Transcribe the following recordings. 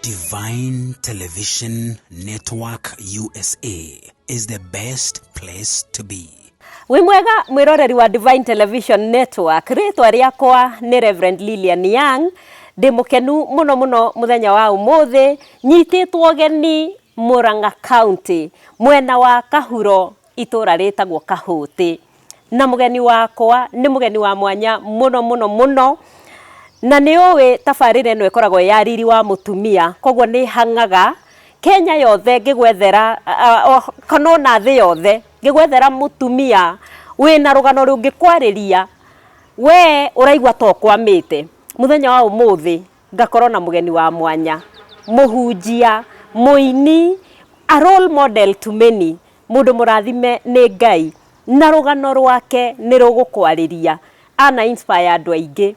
Divine Television Network USA is the best place to be. Wĩ mwega mwĩroreri wa Divine Television Network, rĩtwa rĩakwa nĩ Reverend Lilian Young. Ndĩ mũkenu mũno mũno mũthenya wa ũmũthĩ, nyitĩtwo ũgeni Murang'a County, mwena wa Kahuro, itũra rĩtagwo Kahũtĩ. Na mũgeni wakwa nĩ mũgeni wa mwanya mũno mũno mũno, na nĩ ũĩ tabarĩra ĩno ĩkoragwo ya riri wa mũtumia, koguo nĩ hang'aga Kenya yothe ngĩgwethera, kana ona thĩ yothe ngĩgwethera mũtumia wĩna rũgano rũngĩkwarĩria we ũraigua ta ũkwamĩte. Mũthenya wa ũmũthĩ ngakorwo na mũgeni wa mwanya, mũhunjia, mũini, a role model to many, mũndũ mũrathime nĩ Ngai, na rũgano rwake nĩ rũgũkwarĩria. Ana inspire andũ aingĩ,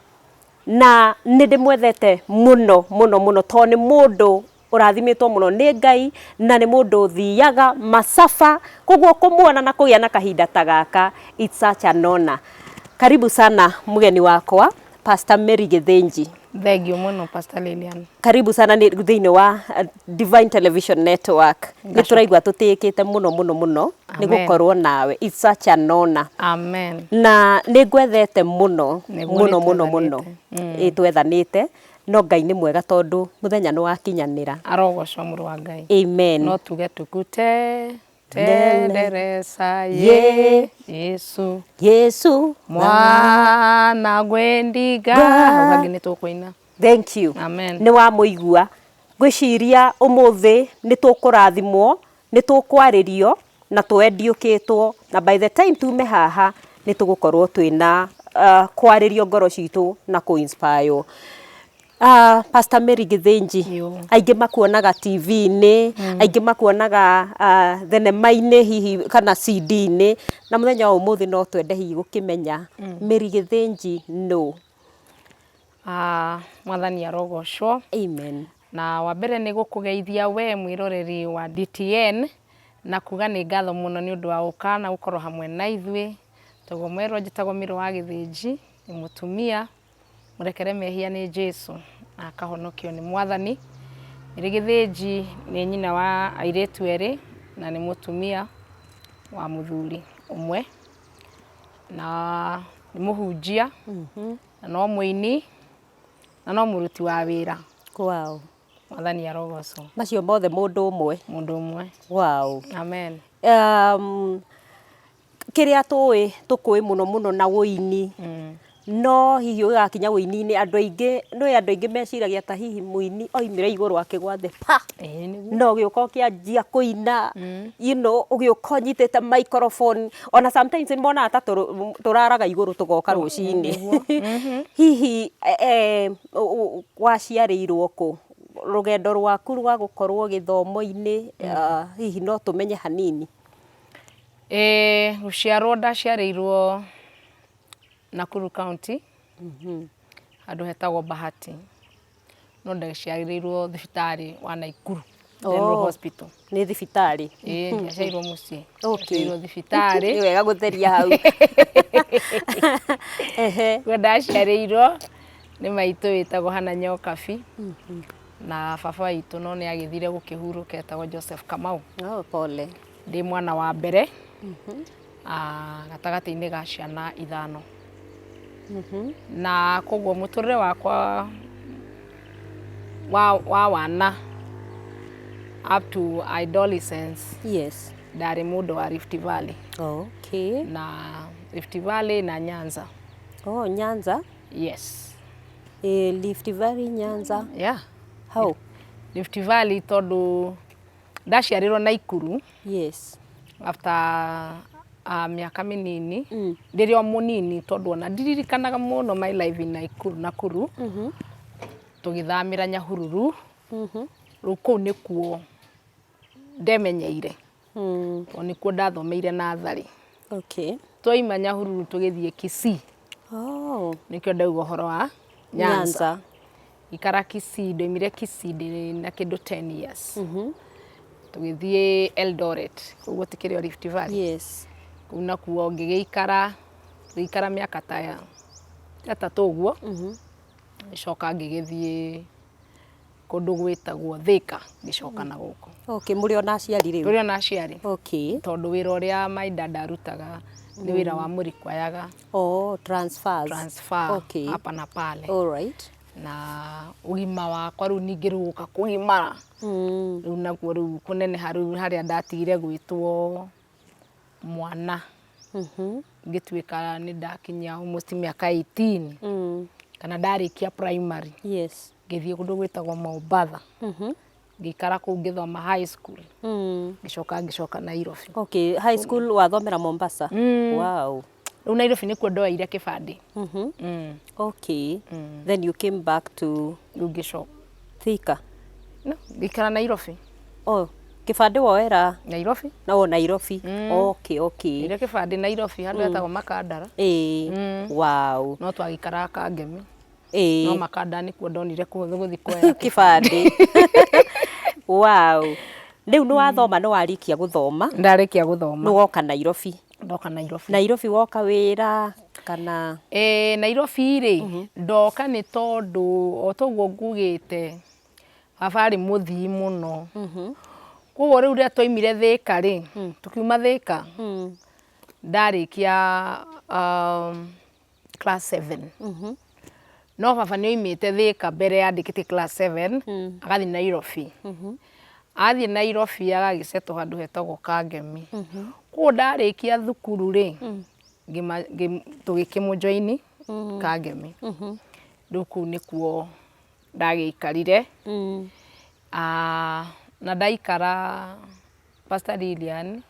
na nĩ ndĩmwendete mũno mũno mũno tondũ nĩ mũndũ ũrathimĩtwo mũno nĩ Ngai, na nĩ mũndũ ũthiaga macaba, koguo kũmuona na kũgĩa na kahinda ta gaka, it's such an honor. Karibu sana mũgeni wakwa, Pastor Mary Githinji. Thank you mũno, Pastor Lilian. Karibu sana nĩ thĩinĩ wa Divine Television Network. Nĩ tũraigua tũtĩĩkĩte mũno mũno mũno nĩ Amen. gũkorwo nawe. It's such an honor. Amen. Na nĩ ngwethete mũno Nĩguo. Mũno mũno mũno. Nĩ Ĩ, twethanĩte, no Ngai nĩ mwega tondũ mũthenya nĩ wakinyanĩra. Arogocwo mũrũ wa Ngai. Amen. No tuge tukute tenderesa ye Yesu. Yesu. Mwana gwendiga. Hau hangĩ nĩ tũkũina. Thank you. Amen. Nĩ wamũigua, ngwĩciria ũmũthĩ nĩ tũkũrathimwo, nĩ tũkwarĩrio na tũendiũkĩtwo, na by the time tume haha nĩ tũgũkorwo twĩna kwarĩrio ngoro citũ na kũ inspire. Pastor Mary Githinji. Yo. Aingĩ makuonaga TV-inĩ, aingĩ makuonaga thenema-inĩ hihi kana CD-inĩ, na mũthenya wa ũmũthĩ no twende hihi gũkĩmenya Mary Githinji no. Ah, Mwathani arogocwo. Amen. Na wa mbere nĩ gũkũgeithia we mwĩroreri wa DTN na kuga nĩ ngatho mũno nĩ ũndũ wa gũka na gũkorwo hamwe na ithuĩ. Toguo mwerwo, njĩtagwo Mĩrũ wa Gĩthĩnji, nĩ mũtumia mũrekere mehia nĩ Jesu na akahonokio nĩ Mwathani. Mĩrĩ Gĩthĩnji nĩ nyina wa airĩtu erĩ na nĩ mũtumia wa mũthuri ũmwe, na nĩ mũhunjia na no mũini na no mũruti wa wĩra. Mwathani arogocwo. Macio mothe mũndũ ũmwe. Mũndũ ũmwe. Amen. Kĩrĩa tũĩ, tũkũĩ mũno mũno na ũini, no hihi ũgĩgakinya ũini-inĩ, andũ aingĩ nĩ andũ aingĩ meciragia ta hihi mũini oimire igũrũ akĩgwa thĩ pa. Ĩĩ, nĩguo. Na ũgĩũka ũkĩanjia kũina, ũgĩũka ũnyitĩte microphone, ona sometimes nĩ monaga ta tũraraga igũrũ tũgoka rũcinĩ. Hihi waciarĩirwo kũ? Rũgendo rwaku rwa gũkorwo gĩthomo-inĩ, hihi no tũmenye hanini? Ĩĩ, gũciarwo ndaciarĩirwo Nakuru County, handũ hetagwo Bahati, no ndaciarĩirwo thibitarĩ wa Nakuru General Hospital. Nĩ thibitarĩ? Ĩĩ, ndiaciarirwo mũciĩ. Ndaciarĩirwo thibitarĩ. Nĩ wega gũtheria hau. Ehe. Kuo ndaciarĩirwo nĩ maitũ wĩtagwo Hannah Nyokabi na baba witũ, no nĩ agĩthire gũkĩhurũka, etagwo Joseph Kamau. Oh, pole. Ndĩ mwana wa mbere gatagatĩ-inĩ ga ciana ithano, na koguo mũtũrĩre wakwa wa wana up to adolescence ndarĩ mũndũ wa Rift Valley. Na Rift Valley na Nyanza. Oh, Nyanza. Yes. Eh, Rift Valley, Nyanza. Yeah. How? Rift Valley tondũ ndaciarĩrwo Naikuru. After mĩaka mĩnini, ndĩrĩ o mũnini, tondũ ona ndiririkanaga mũno my life in Nakuru, Nakuru. Tũgĩthamĩra Nyahururu. Rĩu kũu nĩkuo ndemenyeire, tondũ nĩkuo ndathomeire natharĩ. Twaima Nyahururu tũgĩthiĩ Kisii. Nĩkĩo ndauga ũhoro wa Nyanza. Nyanza. Ikara Kisii, ndoimire Kisii ndĩ na kĩndũ 10 years. Tũgĩthiĩ Eldoret, kũu gũtikĩrĩ o Rift Valley. Kũu nakuo ngĩgĩikara, ngĩikara mĩaka ta 3 ũguo. Ngĩcoka ngĩgĩthiĩ Kũndũ gwĩtagwo Thika, ngĩcoka na gũkũ. Okay, mũrĩ ona aciari rĩu? Tũrĩ ona aciari. Okay. Tondũ wĩra ũrĩa my dad arutaga nĩ wĩra wa mũrikwayaga. Oh, transfers. Transfer. Okay. Hapa na pale. All right. Na ũgima wakwa rĩu ningĩ rĩu ũka kũgimara. Rĩu naguo rĩu kũneneha rĩu harĩa ndatigire gwĩtwo mwana. Ngĩtuĩka nĩ ndakinyia almost mĩaka 18. Kana ndarĩkia primary. Yes. Ngĩthiĩ kũndũ gwĩtagwo Mombatha. Ngĩikara kũu ngĩthoma high school. Ngĩcoka ngĩcoka Nairobi. Okay, high school wathomera Mombasa. Wow. Rĩu Nairobi nĩkuo ndoeire kĩbandĩ. Okay. Then you came back to Rĩu ngĩcoka. Thika. No, ngĩikara Nairobi. Oh, kĩbandĩ woera Nairobi. Na o Nairobi. Okay, okay. Ndoire kĩbandĩ Nairobi handũ hetagwo Makandara. Wow. No twagĩikaraga Kangemi. No Makandara nĩkuo ndonire kũhũthũ gũthiĩ kuoya kĩbandĩ. Wow. Rĩu nĩ wathoma, nĩ warĩkia gũthoma. Ndarĩkia gũthoma. Nĩ woka Nairobi. Ndoka Nairobi. Nairobi woka wĩra kana? Nairobi rĩ, ndoka nĩ tondũ o toguo ngugĩte baba arĩ mũthii mũno. Koguo rĩu rĩrĩa twaimire Thika rĩ, tũkiuma Thika, ndarĩkia class 7. No baba nĩ oimĩte Thika mbere yandĩkĩte class 7, agathiĩ Nairobi. Athiĩ Nairobi agagĩcetwo handũ hetagwo Kangemi. Koguo ndarĩkia thukuru rĩ, tũgĩkĩmũjoini Kangemi. Rĩu kũu nĩkuo ndagĩikarire. Na ndaikara, Pastor Lilian,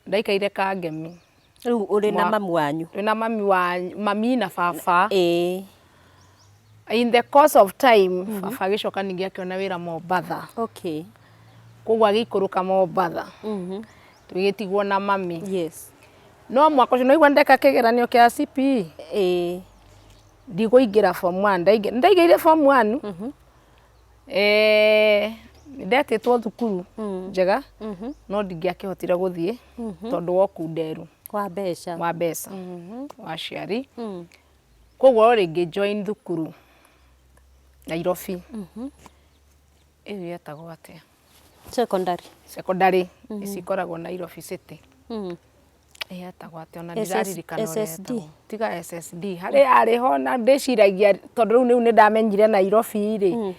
ndaikaire Kangemi. Rĩu ũrĩ na mamu wanyu? Twĩna mami wa mami na baba. In the course of time, baba agĩcoka ningĩ akĩona wĩra Mombatha. Koguo agĩikũrũka Mombatha. Tũgĩtigwo na mami. No mwaka ũcio naigua ndeka kĩgeranio kĩa CPE. Ndigũingĩra form 1, ndaingĩrire form 1. Ndetĩtwo thukuru njega no ndingĩakĩhotire gũthiĩ tondũ wa ũkunderu wa mbeca. Wa mbeca wa aciari. Koguo o rĩngĩ join thukuru Nairobi. Ĩyo yetagwo atĩa? Secondary. Secondary ici ikoragwo Nairobi City. Yetagwo atĩa ona ndiraririkana ũrĩa SSD. Yetagwo. Tiga SSD harĩ yarĩ ho na ndĩciragia tondũ rĩu nĩu nĩndamenyire Nairobi rĩ,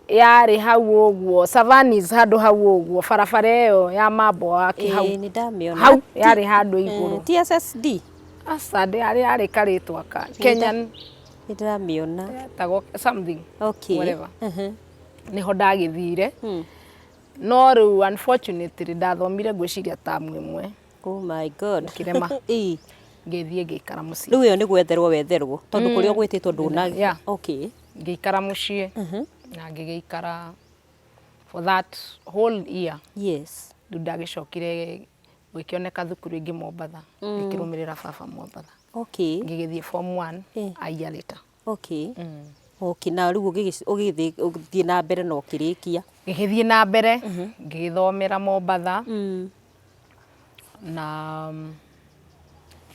yarĩ hau ũguo Savanis, handũ hau ũguo barabara ĩyo ya Mambo wake hau. Ĩĩ, nĩndamĩona. Hau yarĩ handũ igũrũ. TSSD. Aca, yarĩ karĩtwa ka Kenyan. Nĩndĩramĩona. Yetagwo something. Whatever. Nĩho ndagĩthire. No rĩu unfortunately ndathomire ngwĩciria tamu ĩmwe. Oh my God. Ngĩrema. Ngĩthiĩ ngĩikara mũciĩ. Rĩu ĩyo nĩ gwetherwo wetherwo tondũ kũrĩa ũgwĩtĩtwo ndũna. Yeah. Okay. Ngĩikara mũciĩ. Na ngĩgĩikara for that whole year. Rĩu ndagĩcokire gũgĩkĩoneka thukuru ĩngĩ Mombatha. Ngĩkĩrũmĩrĩra baba Mombatha. Ngĩgĩthiĩ form 1 a year later. Okay. Okay, na rĩu ũgĩthiĩ na mbere na ũkĩrĩkia. Ngĩgĩthiĩ na mbere, ngĩgĩthomera Mombatha. Na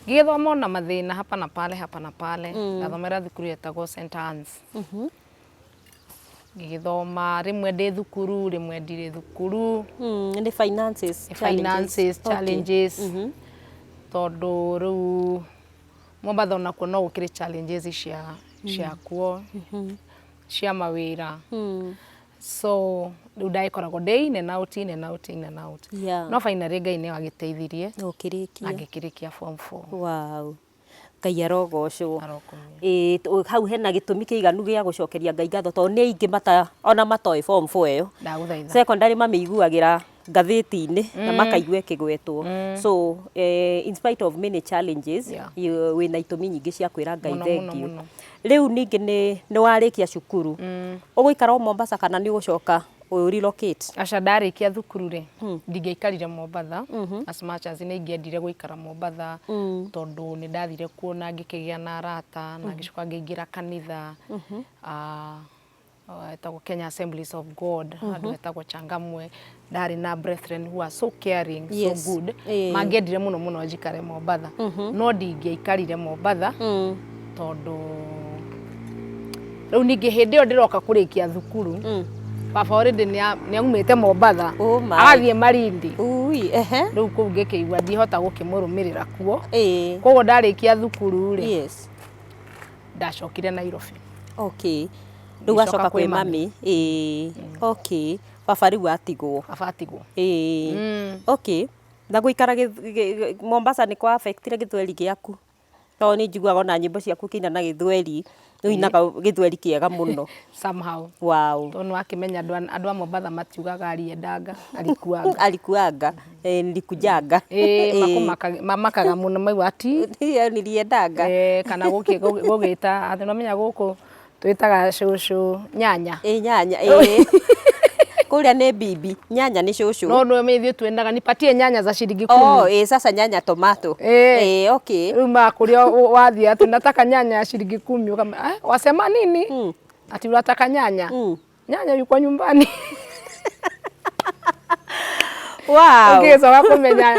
ngĩgĩthoma ona mathĩna hapa na pale, hapa na pale. Ndathomera thukuru yetagwo St Anne's. Ngĩgĩthoma rĩmwe ndĩ thukuru, rĩmwe ndirĩ thukuru. Nĩ finances Nĩ finances challenges. Tondũ rĩu Mombatha onakuo no gũkĩrĩ challenges ciakuo cia mawĩra. So rĩu ndagĩkoragwo ndĩ in and out, in and out, in and out. No finally Ngai nĩ agĩteithirie. Na ũkĩrĩkia. Na ngĩkĩrĩkia form 4. Wow. Ngai arogocwo. Arokumio. Ĩĩ, hau hena gĩtũmi kĩiganu gĩa gũcokeria Ngai ngatho tondũ nĩ aingĩ ona matoĩ form 4 ĩyo. Ndagũthaitha. Secondary mamĩiguagĩra ngathĩti-inĩ na makaigua ĩkĩgwetwo. So in spite of many challenges, wĩna itũmi nyingĩ cia kwĩra Ngai Mũno, mũno, thengiũ. mũno. Rĩu ningĩ nĩ warĩkia cukuru. Ũgũikara o Mombasa kana nĩ ũgũcoka relocate? Aca, ndarĩkia thukuru rĩ, ndingĩaikarire Mombatha as much as nĩ ingĩendire gũikara Mombatha tondũ nĩ ndathire kuo na ngĩkĩgĩa na arata na ngĩcoka ngĩingĩra kanitha. Etagwo Kenya Assemblies of God, handũ hetagwo Changamwe. Ndarĩ na brethren who are so caring, so good. Mangĩendire mũno mũno njikare Mombatha. No ndingĩaikarire Mombatha tondũ Rĩu ningĩ hĩndĩ ĩyo ndĩroka kũrĩkia thukuru, baba already nĩ aumĩte Mombatha, Oh my. agathiĩ Malindi. Ui, ehe. Rĩu kũu ngĩkĩigua ndihota gũkĩmũrũmĩrĩra kuo. Koguo ndarĩkia thukuru rĩ, ndacokire Nairobi. Okay. Rĩu Ngĩcoka wacoka kwĩ kwĩ mami. Ĩĩ. Okay. Baba rĩu atigwo. Baba atigwo. Ĩĩ. Okay. Na gũikara Mombasa nĩ kwa affectire gĩthweri gĩaku? Tondũ nĩ njiguaga ona nyĩmbo ciaku ũkĩina na gĩthweri, nĩ ũinaga gĩthweri kĩega mũno. Somehow. Wow. Tondũ nĩ wakĩmenya andũ a Mombatha matiugaga aliendanga, alikuanga. Alikuanga, nilikujanga. Ĩĩ, mamakaga mũno maigua ati. Niliendanga. Kana gũgĩta, atĩ nĩwamenya gũkũ twĩtaga cũcũ nyanya. Ĩ nyanya, ĩ. Kũrĩa nĩ bibi, nyanya nĩ cũcũ. No nĩwe ithuĩ twendaga nipatie nyanya za shilingi kumi. Oh, ĩ sasa nyanya tomato. Ĩ. Ĩ, okay. Rĩu makũrĩa wathiĩ atĩ nataka nyanya ya shilingi kumi ukama, eh, wasema nini? Ati unataka nyanya? Nyanya yuko nyumbani. Wow. Ũngĩgĩcoka kũmenya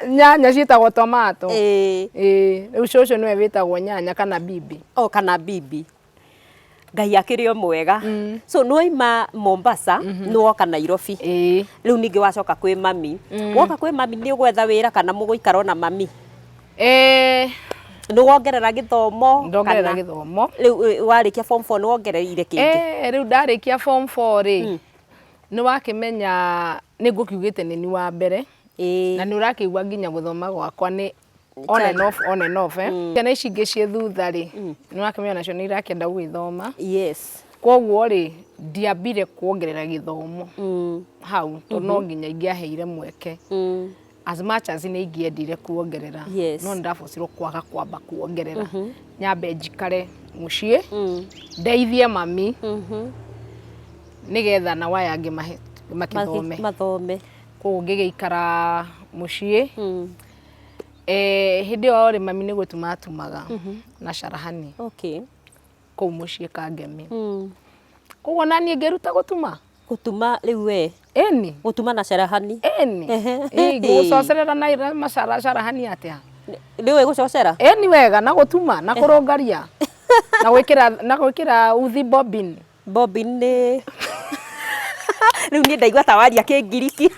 nyanya ciĩtagwo tomato. Ĩ. Ĩ, rĩu cũcũ nĩwe wĩtagwo nyanya kana bibi. O kana bibi. Ngai akĩrĩ o mwega. So nĩwaima Mombasa, nĩwoka Nairobi. Ĩ. Rĩu ningĩ wacoka kwĩ mami. Woka kwĩ mami nĩ ũgwetha wĩra kana mũgũikara ona mami? Nĩ wongerera gĩthomo? Ndongerera gĩthomo. Rĩu warĩkia form 4 nĩ wongereire kĩngĩ? Rĩu ndarĩkia form 4 rĩ, nĩ wakĩmenya nĩ ngũkiugĩte nĩ ni wa mbere. Na nĩ ũrakĩigua nginya gũthoma gwakwa nĩ on and off, on and off, eh. Ciana ici ingĩ ciĩ thutha rĩ, nĩ wakĩmenya nacio nĩ irakĩenda gũgĩthoma. Koguo rĩ, ndiambire kuongerera gĩthomo hau, tondũ no nginya ingĩaheire mweke. As much as nĩ ingĩendire kuongerera, no nĩ ndabocirwo kwaga kwamba kuongerera. Nyambe njikare mũciĩ, ndeithie mami, nĩgetha nao aya angĩ makĩthome. Mathome. Koguo ngĩgĩikara mũciĩ. Hĩndĩ ĩyo rĩ, mami nĩ gũtuma atumaga na carahani. Kũu mũciĩ Kangemi. Koguo naniĩ ngĩruta gũtuma. Gũtuma rĩu we? Ĩni. Gũtuma na carahani? Ĩni. Ĩ, ngũgũcocerera na macara carahani atĩa? Nĩ ũĩ gũcocera? Ĩni wega, na gũtuma, na kũrũngaria. Na gwĩkĩra, na gwĩkĩra uthi bobbin. Bobbin nĩ rĩu niĩ ndaigua ta waria Kĩngiriki.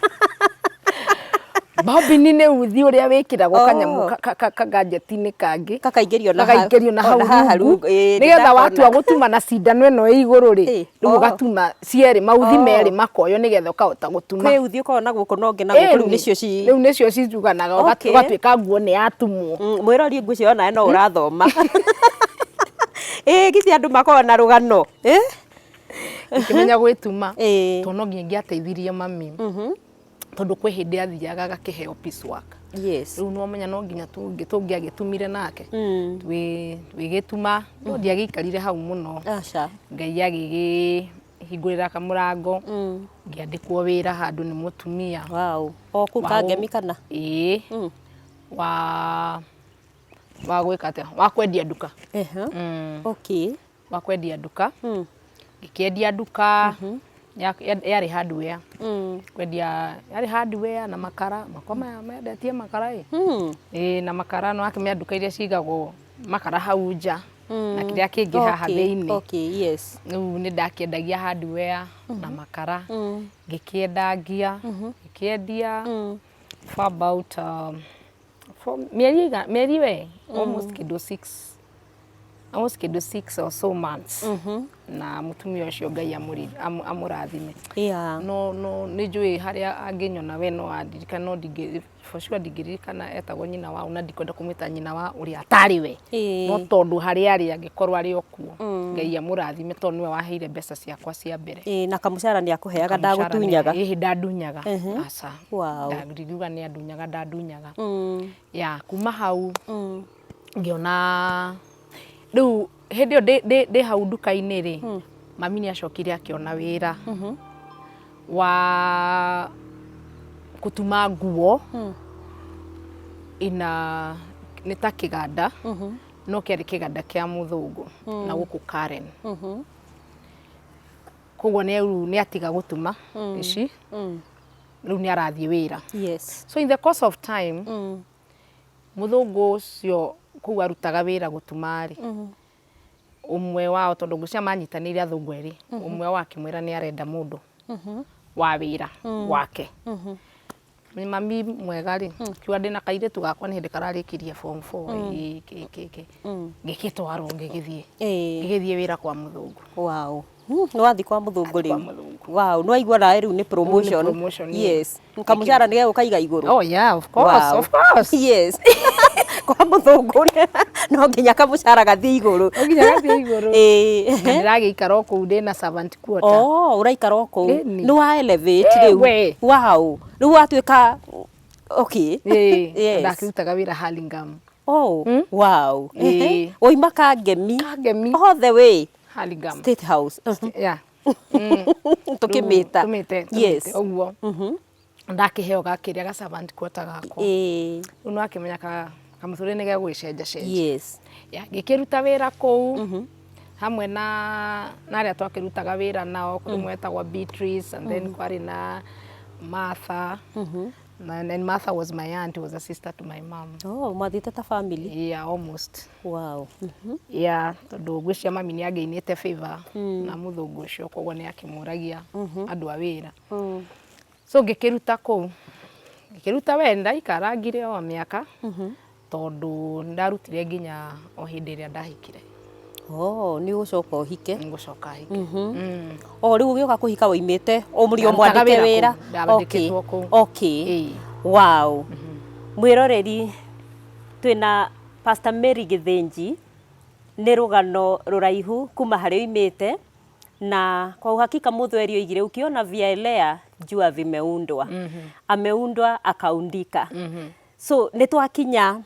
Bobbin nĩ uthi ũrĩa wĩkĩragwo kanyamũ kagadget-inĩ kangĩ. Gakaingĩrio na hau. Gakaingĩrio na hau Na haha rungu. rungu, ĩĩ, Nĩgetha nĩndakona. watua gũtuma na cindano ĩno ĩ igũrũ rĩ, rĩu ũgatuma cierĩ, mauthi merĩ makoywo nĩgetha ũkahota gũtuma. Kwĩ uthi ũkoragwo na gũkũ na ũngĩ na gũkũ, rĩu nĩcio ci Rĩu nĩcio cicuganaga, ũgatuĩka nguo nĩ yatumwo. Mwĩrori ngwĩciria onawe no ũrathoma. Ĩ, githĩ andũ makoragwo na rũgano? Ngĩkĩmenya gwĩtuma, tondũ no nginya ingĩateithirie mami. Tondũ kwĩ hĩndĩ athiaga agakĩheo piece work. Rĩu nĩ wamenya no nginya tũngĩagĩtumire nake. Twĩgĩtuma, no ndiagĩikarire hau mũno. Aca. Ngai agĩgĩhingũrĩra kamũrango, ngĩandĩkwo wĩra handũ nĩ mũtumia. Wow. O kũu Kangemi kana? Ĩĩ. Wa gwĩka atĩa? Wa kwendia nduka. Wa kwendia nduka. Ngĩkĩendia nduka, yarĩ hardware. Kwendia, yarĩ hardware na makara, makwa maya mendetie makara ĩ. Ĩĩ, na makara nĩ wakĩmenya nduka iria cigagwo makara hau nja, na kĩrĩa kĩngĩ haha thĩinĩ. Rĩu nĩ ndakĩendagia hardware na makara. Ngĩkĩendangia, ngĩkĩendia for about, for mĩeri mĩeri we, almost kĩndũ 6. Almost kĩndũ 6 or so months. Na mũtumia ũcio Ngai amũrathime. No, no, nĩ njũĩ harĩa angĩnyona we no andirikane, no ndingĩ, for sure ndingĩririkana etagwo nyina wa, na ndikwenda kũmwĩta nyina wa ũrĩa atarĩ we. No tondũ harĩa arĩ angĩkorwo arĩ o kuo, Ngai amũrathime tondũ nĩwe waheire mbeca ciakwa cia mbere. Na kamũcara nĩ akũheaga, Kamũcara nĩ ndagũtunyaga. Ĩĩ, ndandunyaga. Aca. Wow. Ndingiuga nĩ andunyaga, ndandunyaga. Ya, kuma hau, ngĩona rĩu hĩndĩ ĩyo ndĩ hau nduka-inĩ rĩ, mami nĩ acokire akĩona wĩra wa gũtuma nguo ina nĩ ta kĩganda, no kĩarĩ kĩganda kĩa mũthũngũ na gũkũ Karen. Koguo rĩu nĩ atiga gũtuma ici, rĩu nĩ arathiĩ wĩra. So in the course of time, mũthũngũ ũcio kũu arutaga wĩra gũtuma rĩ, Ũmwe wao tondũ ngwĩciria manyitanĩire athũngũ erĩ, ũmwe wao akĩmwĩra nĩ arenda mũndũ wa wĩra wake. Nĩ mami mwega rĩ, akiuga ndĩna kairĩtu gakwa nĩ hĩndĩ kararĩkirie form four ĩ kĩ kĩ kĩ, ngĩgĩtwarwo ngĩgĩthiĩ, ngĩgĩthiĩ wĩra kwa mũthũngũ. Wow. Nĩ wathiĩ kwa mũthũngũ Kwa rĩu? mũthũngũ. Wow, nĩ waigua nawe rĩu nĩ promotion. Promotion, yeah. Yes. Kamũcara nĩ gegũkaiga igũrũ. Oh yeah, of course, Wow. of course. Yes. Kwa mũthũngũ no nginya kamũcara gathiĩ igũrũ. No nginya gathiĩ igũrũ. Na ndĩragĩikara o kũu ndĩna servant quarter. Oh, ũraikara o kũu. Ĩni. Nĩ wa elevate Eh, rĩu. we. Wow. Rĩu watuĩka okay. Ĩĩ, Yes. ndakĩrutaga wĩra Hurlingham. Oh, wow. Ĩĩ. Waima Kangemi. Kangemi. All the way. Hurlingham. State House. Yeah. Tũkĩmĩta. Tũmĩte. Yes. Ũguo. Ndakĩheo gakĩrĩa ga servant quarter gakwa. Ĩĩ. Rĩu nĩ wakĩmenya ka kamũtũrĩre nĩ gegũgĩcenja cenjia. Yes. Ya, ngĩkĩruta wĩra kũu hamwe na na arĩa twakĩrutaga wĩra nao, kũrĩ ũmwe wetagwo Beatrice and then kwarĩ na Martha. And then Martha was my aunt, was a sister to my mom. Oh, mwathiĩte ta family. Yeah, almost. Wow. Yeah, tondũ ngwĩciria mami nĩ angĩinĩte favor na mũthũngũ ũcio, koguo nĩ akĩmũragia andũ a wĩra. So ngĩkĩruta kũu, ngĩkĩruta we ndaikarangire o mĩaka tondũ ndarutire nginya o hĩndĩ ĩrĩa ndahikire. Oh, nĩ ũgũcoka ũhike. Ngũcoka hike. O rĩu ũgĩũka kũhika woimĩte o mũrĩ o Ndarutaga mwandĩke wĩra wĩra. kũu, ndandĩkĩtwo kũu. Okay. Ĩĩ. Wow. Mwĩroreri twĩna Pastor Mary Gĩthĩnji, nĩ rũgano rũraihu kuma harĩa oimĩte, na kwa uhakika Mũthweri oigire ukiona vyaelea jua vimeundwa. Ameundwa akaundika. So nĩ twakinya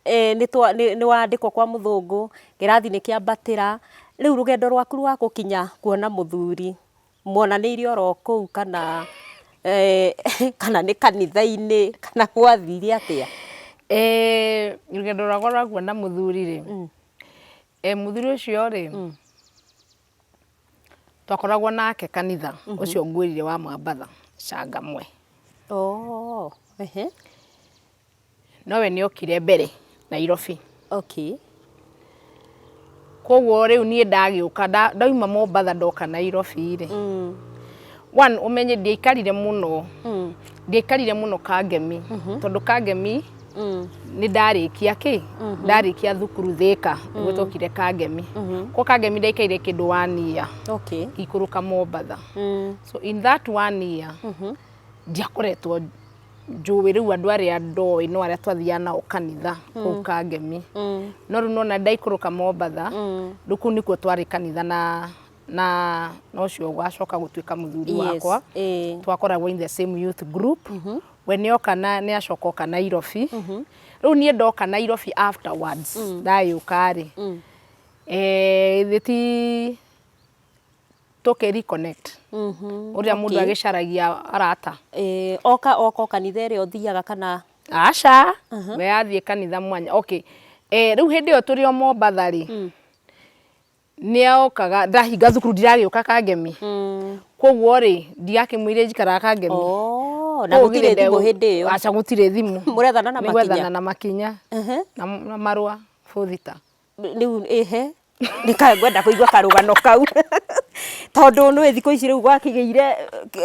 nĩ wandĩkwo kwa mũthũngũ, kĩrathi nĩ kĩambatĩra, rĩu rũgendo rwaku rwa gũkinya kuona mũthuri mwonanĩire oro kũu kana kana nĩ kanitha-inĩ kana gwathire atĩa? Rũgendo rwakwa rwa kuona mũthuri rĩ, mũthuri ũcio rĩ, twakoragwo nake kanitha ũcio ngwĩrire wa Mwambatha Changamwe. Oh, ehe. Nowe nĩ okire mbere Nairobi. Okay. Koguo rĩu niĩ ndagĩũka ndauma Mombatha ndoka Nairobi rĩ. One ũmenye ndiaikarire mũno. Ndiaikarire mũno Kangemi. Tondũ Kangemi nĩ ndarĩkia kĩ? Ndarĩkia thukuru Thika nĩguo twokire Kangemi. Kwa Kangemi ndaikaire kĩndũ one year. Okay. Ngĩikũrũka Mombatha. So in that one year ndiakoretwo njũĩ rĩu andũ arĩa ndoĩ no arĩa twathiaga nao kanitha kũu Kangemi. No rĩu nona ndaikũrũka Mombatha, rĩu kũu nĩkuo twarĩ kanitha na na na ũcio wacoka gũtuĩka mũthuri wakwa. Twakoragwo in the same youth group. We nĩoka na nĩacoka oka Nairobi. Rĩu niĩ ndoka Nairobi afterwards ndayũka rĩ, githĩ ti tũkĩ reconnect ũrĩa mũndũ agĩcaragia arata. Oka oka kanitha ĩrĩa ũthiaga kana? Aca, we athiĩ kanitha mwanya. Okay. Rĩu hĩndĩ ĩyo tũrĩ o Mombatha rĩ, nĩokaga ndahinga thukuru ndiragĩũka Kangemi. Koguo rĩ, ndigakĩmwĩre njikaraga Kangemi. Oh, na gũtirĩ thimũ hĩndĩ ĩyo. Aca gũtirĩ thimũ. Mũrethana na Nĩ makinya. gwethana na makinya. Na marũa bũthita. Rĩu ĩhe nĩkae ngwenda kũigua karũgano kau tondũ nĩ thikũ ici rĩu gwakĩgĩire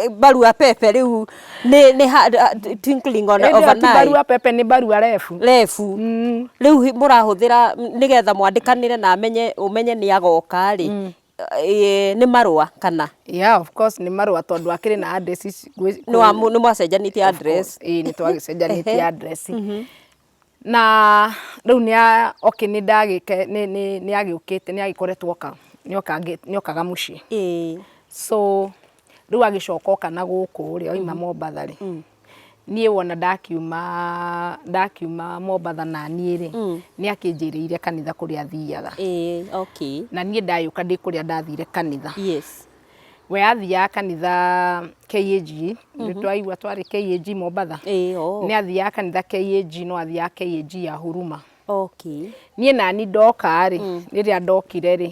barua pepe rĩu nĩ twinkling on Hĩndĩ ĩyo ti overnight. barua pepe nĩ barua rebu. Rebu. Rĩu mũrahũthĩra nĩgetha mwandĩkanĩre na amenye ũmenye nĩ agoka rĩ, nĩ marũa kana? Yeah, of course nĩ marũa tondũ akĩrĩ na address ici. Nĩ mwacenjanĩtie address? Ĩĩ nĩ twagĩcenjanĩtie address. Na rĩu nĩ okay nĩ ndagĩke nĩ nĩ nĩ agĩũkĩte nĩ agĩkoretwo oka nĩ okaga mũciĩ. So rĩu agĩcoka oka na gũkũ rĩ oima Mombatha rĩ, niĩ wona ndakiuma Mombatha na niĩ rĩ, nĩ akĩnjĩrĩire kanitha kũrĩa athiaga. Okay. Na niĩ ndagĩũka ndĩ kũrĩa ndathire kanitha. Yes. We athiaga kanitha KAG, nĩ twaigua twarĩ KAG Mombatha. Oh. Nĩ athiaga kanitha KAG no athiaga KAG ya Huruma. Okay. Niĩ nani ndoka rĩ, rĩrĩa ndokire rĩ,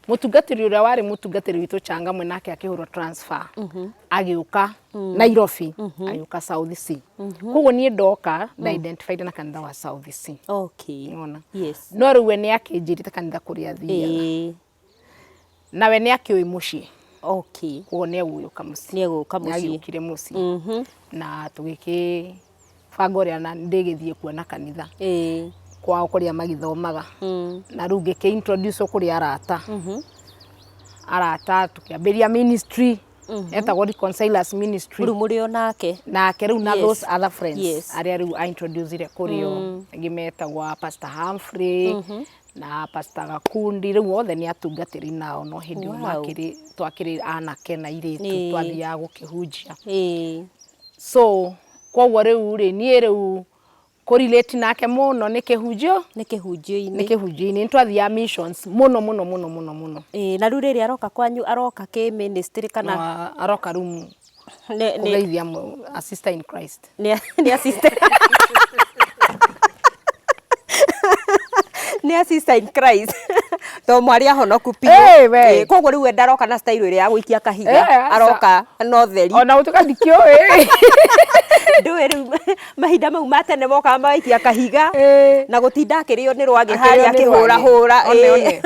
mũtungatĩri ũrĩa warĩ mũtungatĩri witũ Changamwe nake akĩhũrwo transfer. Agĩũka Nairobi, agĩũka South C. Koguo niĩ ndoka nda identified na kanitha wa South C. Okay. Nĩwona? Yes. No rĩu we nĩ akĩnjĩrĩte kanitha kũrĩa athiaga. Nawe nĩ akĩũĩ mũciĩ. Okay. Koguo nĩ egũgĩũka mũciĩ. Nĩ egũka Nĩ mũciĩ. Agĩũkire mũciĩ na tũgĩkĩbanga ũrĩa na ndĩgĩthiĩ kuona kanitha kwao kũrĩa magĩthomaga, na rĩu ngĩkĩ introduce kũrĩ arata, arata tũkĩambĩrĩria ministry etagwo Reconcilers Ministry. Rĩu mũrĩ o nake? Nake rĩu na those other friends arĩa rĩu I introduced kũrĩ o, angĩ metagwo Pastor Humphrey na Pastor Gakundi, rĩu othe nĩ atungatĩri nao, no hĩndĩ ĩyo makĩrĩ twakĩrĩ anake na airĩtu, twathiaga gũkĩhunjia. So koguo rĩu rĩ, niĩ rĩu kũrelate nake mũno nĩ kĩhunjio. Nĩ kĩhunjio-inĩ. Nĩ kĩhunjio-inĩ, nĩ twathiaga missions mũno mũno mũno mũno mũno. Ĩĩ, na rĩu rĩrĩa aroka kwanyu, aroka kĩ ministry kana? No, aroka rĩu nĩ kũgeithia a sister in Christ. Nĩ a sister, nĩ a sister in Christ, to mwarĩ ahonoku biũ. Ĩĩ, we. Ĩĩ, koguo rĩu we ndaroka na style ĩrĩa ya gũikia kahiga? Eh, aca. Aroka na ũtheri. Ona gũtuĩka ndikĩũĩ. Ndũĩ rĩu mahinda mau ma tene mokaga magaikia kahiga na gũtinda akĩrĩo nĩ rwagĩ harĩa Akĩrĩo nĩ rwagĩ. akĩhũrahũra. One, one.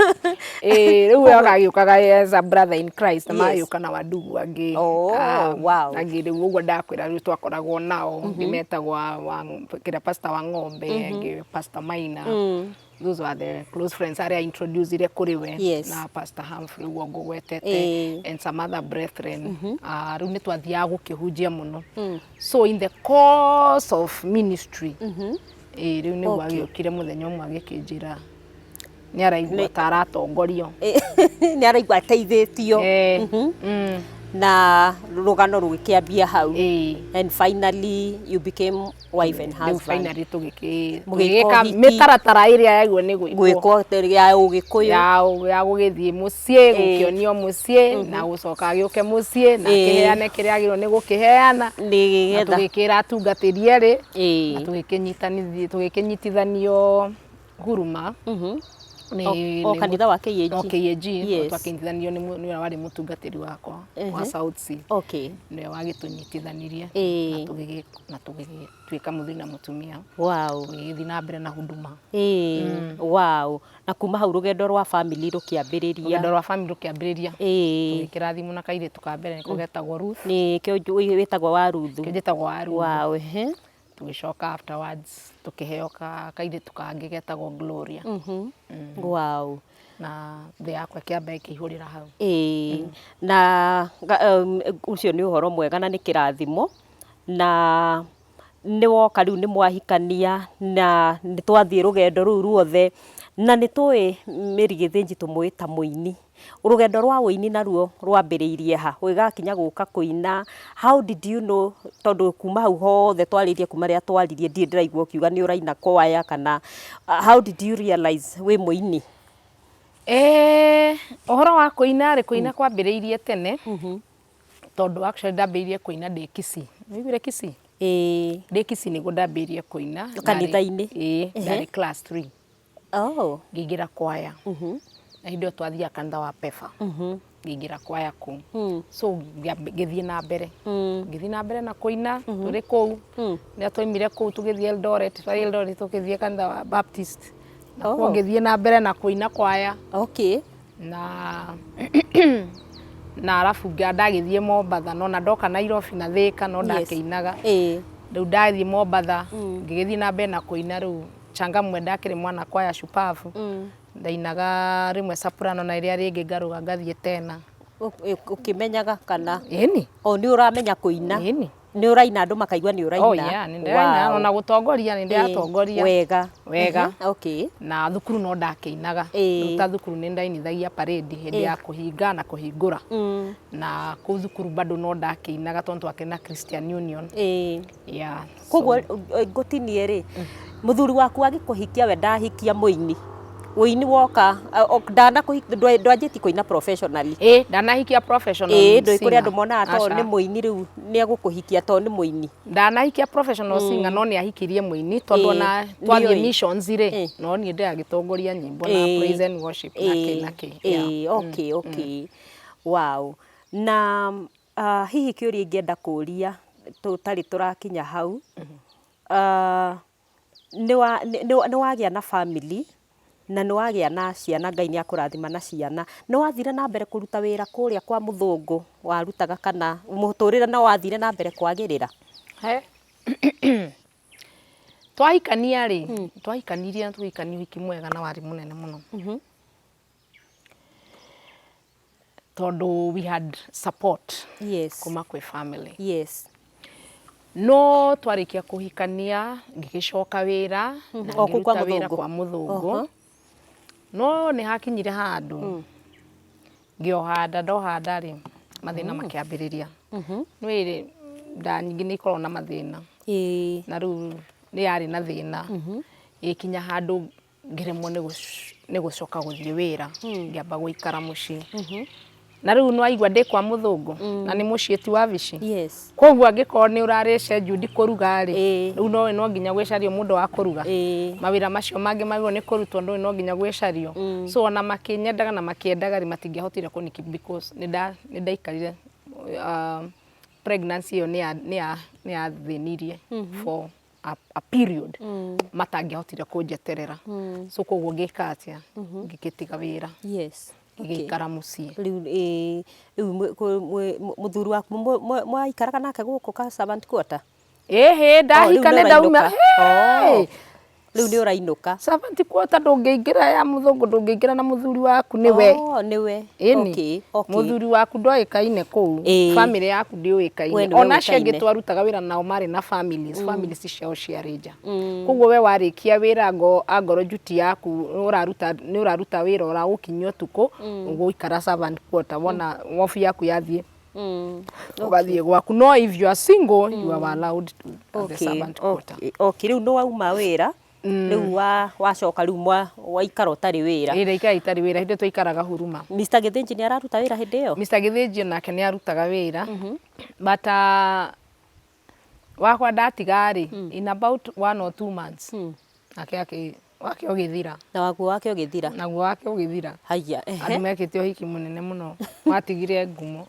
Ĩĩ, rĩu we agagĩũkaga as a brother in Christ na magagĩũka na wandugu angĩ. Oh, wow. Angĩ rĩu ũguo ndakwĩra, rĩu twakoragwo nao, angĩ metagwo kĩrĩa pastor wa ng'ombe, angĩ Pastor Maina. Those were the close friends arĩa introduced kũrĩ we na Pastor Humphrey ũguo ngũgwetete and some other brethren. Ah, rĩu nĩ twathiaga gũkĩhunjia mũno, so in the course of ministry, ĩĩ, rĩu nĩguo agĩũkire mũthenya ũmwe agĩkĩnjĩra nĩ araigua ta aratongorio. Nĩ araigua ateithĩtio. Na rũgano rũgĩkĩambia hau. And finally you became wife and Rĩu husband. Finally tũgĩkĩ Mũgĩka tũgĩgĩka ũhiki. Mĩtaratara ĩrĩa yagĩrĩirwo nĩ gwĩkwo. Gwĩkwo ya ũgĩkũyũ. Ya gũgĩthiĩ mũciĩ, gũkĩonio mũciĩ na gũcoka agĩũke mũciĩ na akĩheane kĩrĩa agĩrĩirwo nĩ gũkĩheana, na nĩgetha tũgĩkĩra atungatĩri erĩ na tũgĩkĩnyitithanio huruma O kanitha wa KAG? O KAG. Twakĩnyitithanio nĩ nĩwe warĩ mũtungatĩri wakwa wa South C. Nĩwe wagĩtũnyitithanirie na tũgĩgĩtuĩka mũthuri na mũtumia, tũgĩgĩthiĩ na mbere na huduma. Ĩĩ, wow, na kuma hau rũgendo rwa family rũkĩambĩrĩria. Rũgendo rwa family rũkĩambĩrĩria, tũgĩkĩrathimwo na kairĩtu ka mbere, nĩko getagwo Ruth. Nĩ kĩo wĩtagwo wa Ruthu? Kĩo njĩtagwo wa Ruth. Wow, ehe. Tũgĩcoka afterwards tũkĩheo kairĩtu kangĩ getagwo Gloria. Na thĩ yakwa ĩkĩamba ĩkĩihũrĩra hau. Ĩĩ, na ũcio nĩ ũhoro mwega na nĩ kĩrathimo, na nĩ woka rĩu nĩ mwahikania na nĩ twathiĩ rũgendo rũu ruothe, na nĩ tũĩ Mary Gĩthĩnji tũmũĩ ta mũini. Rũgendo rwa ũini naruo rwambĩrĩirie ha ũgĩgakinya gũka kũina? How did you know? Tondũ kuma hau hothe twarĩrie, kuma rĩrĩa twaririe, ndirĩ ndĩraigua ũkiuga nĩ ũraina kwaya kana how did you realize wĩ mũini? Ũhoro wa kũina rĩ, kũina kwambĩrĩirie tene, tondũ actually ndambĩrĩirie kũina ndĩ Kisii. Nĩwaiguire Kisii? Ĩĩ. Ndĩ Kisii nĩguo ndambĩrĩirie kũina. Kanitha-inĩ? Ĩĩ, ndarĩ class 3. Ngĩingĩra kwaya. Na hĩndĩ ĩyo twathiaga kanitha wa Pefa. Ngĩingĩra kwaya kũu. So ngĩthiĩ na mbere. Ngĩthiĩ na mbere na kũina tũrĩ kũu. Rĩrĩa twaimire kũu tũgĩthiĩ Eldoret, twarĩ Eldoret tũgĩthiĩ kanitha wa Baptist. Nakuo ngĩthiĩ na mbere na kũina kwaya. Na arabu ndagĩthiĩ Mombatha, no na ndoka Nairobi na Thika no ndakĩinaga. Rĩu ndathiĩ Mombatha ngĩgĩthiĩ na mbere na kũina. Rĩu Changamwe ndakĩrĩ mwana kwaya shupavu. Ndainaga rĩmwe soprano na rĩrĩa rĩngĩ ngarũga ngathiĩ tena. Ũkĩmenyaga kana? Ĩni. O nĩ ũramenya kũina? Ĩni. Nĩ ũraina andũ makaigua nĩ ũraina? Oh yeah, nĩ ndĩraina ona gũtongoria nĩ ndĩratongoria. Wega. Wega. Okay. Na thukuru no ndakĩinaga. Rĩu ta thukuru nĩ ndainithagia parade hĩndĩ ya kũhinga na kũhingũra. Na kũu thukuru bado no ndakĩinaga tondũ twakĩrĩ na Christian Union. Yeah. Koguo ngũtinie rĩ, mũthuri waku agĩkũhikia, we ndahikia mũini, ũini woka ndwanjĩtie kũina professionally? Ĩ, ndanahikia professional Ĩĩ, ndũĩ kũrĩ singer. andũ monaga tondũ nĩ Aca. mũini rĩu nĩ egũkũhikia tondũ nĩ mũini. Ndanahikia professional singer, no nĩ ahikirie mũini tondũ ona twathiĩ nĩũĩ. missions rĩ, no niĩ ndĩragĩtongoria nyĩmbo na praise and worship na kĩ na kĩ. Yeah. Okay, wow. Na hihi kĩũria ingĩenda kũria tũtarĩ tũrakinya hau, nĩ wagĩa na family. Na nĩ wagĩa na ciana, Ngai nĩ akũrathima na ciana. Nĩ wathire na mbere kũruta wĩra kũrĩa kwa mũthũngũ warutaga kana mũtũrĩre no wathire na mbere kwagĩrĩra? He. Twahikania rĩ, twahikanirie na tũgĩhikania ũhiki mwega na warĩ mũnene mũno. Tondũ we had support kuma kwĩ family. No twarĩkia kũhikania ngĩgĩcoka wĩra na O kũu kwa ngĩruta wĩra mũthũngũ. kwa mũthũngũ. No nĩ hakinyire handũ ngĩoha nda, ndoha nda rĩ mathĩna makĩambĩrĩria. Nĩ nda nyingĩ nĩ ikoragwo na mathĩna. Na rĩu nĩ yarĩ na thĩna. Ĩgĩkinya handũ ngĩremwo nĩ gũcoka gũthiĩ wĩra, ngĩamba gũikara mũciĩ. Na rĩu nĩ waigua ndĩ kwa mũthũngũ na nĩ mũciĩ ti wabici. Koguo angĩkorwo nĩ ũrarĩ scheduled kũruga rĩ, rĩu no nginya gwĩcario mũndũ wa kũruga. Mawĩra macio mangĩ magĩrĩirwo nĩ kũrutwo ndũĩ no nginya gwĩcario. So ona makĩnyendaga na makĩendaga rĩ, matingĩahotire kũni keep because nĩ ndaikarire pregnancy ĩyo nĩ yathĩnirie for a period matangĩahotire kũnjeterera. So koguo ngĩka atĩa, ngĩgĩtiga wĩra. Ngĩgĩikara mũciĩ. Rĩu rĩu mũthuri waku mwaikaraga nake gũkũ ka servant quarter? Ĩhĩ, ndahika nĩ ndauma. Rĩu nĩ ũrainũka. Servant quarter ndũngĩingĩra ya mũthũngũ, ndũngĩingĩra na mũthuri waku nĩwe. Nĩwe. Ĩni. Mũthuri waku ndoĩkaine kũu. Family yaku ndĩũĩkaine. Ona acio angĩ twarutaga wĩra nao marĩ na families, families ciao ciarĩ nja. Koguo we warĩkia wĩra angorwo duty yaku ũraruta nĩ ũraruta wĩra ũragũkinyia ũtukũ, ũgũikara servant quarter wona off yaku yathiĩ ũgathiĩ gwaku. No if you are single, you are allowed to the servant quarter. Okay, rĩu nĩ wauma wĩra, rĩu wacoka rĩu waikara ũtarĩ wĩra. Ĩĩ ndaikara itarĩ wĩra, hĩndĩ ĩyo twaikaraga Huruma. Mr. Gĩthĩnji nĩ araruta wĩra hĩndĩ ĩyo? Mr. Gĩthĩnji onake nĩ arutaga wĩra, but wakwa ndatiga rĩ, in about 1 or 2 months, nake wake ũgĩthira. Na waguo wake ũgĩthira? Naguo wake ũgĩthira. Haiya, ehe. Andũ mekĩte ũhiki mũnene mũno, watigire ngumo.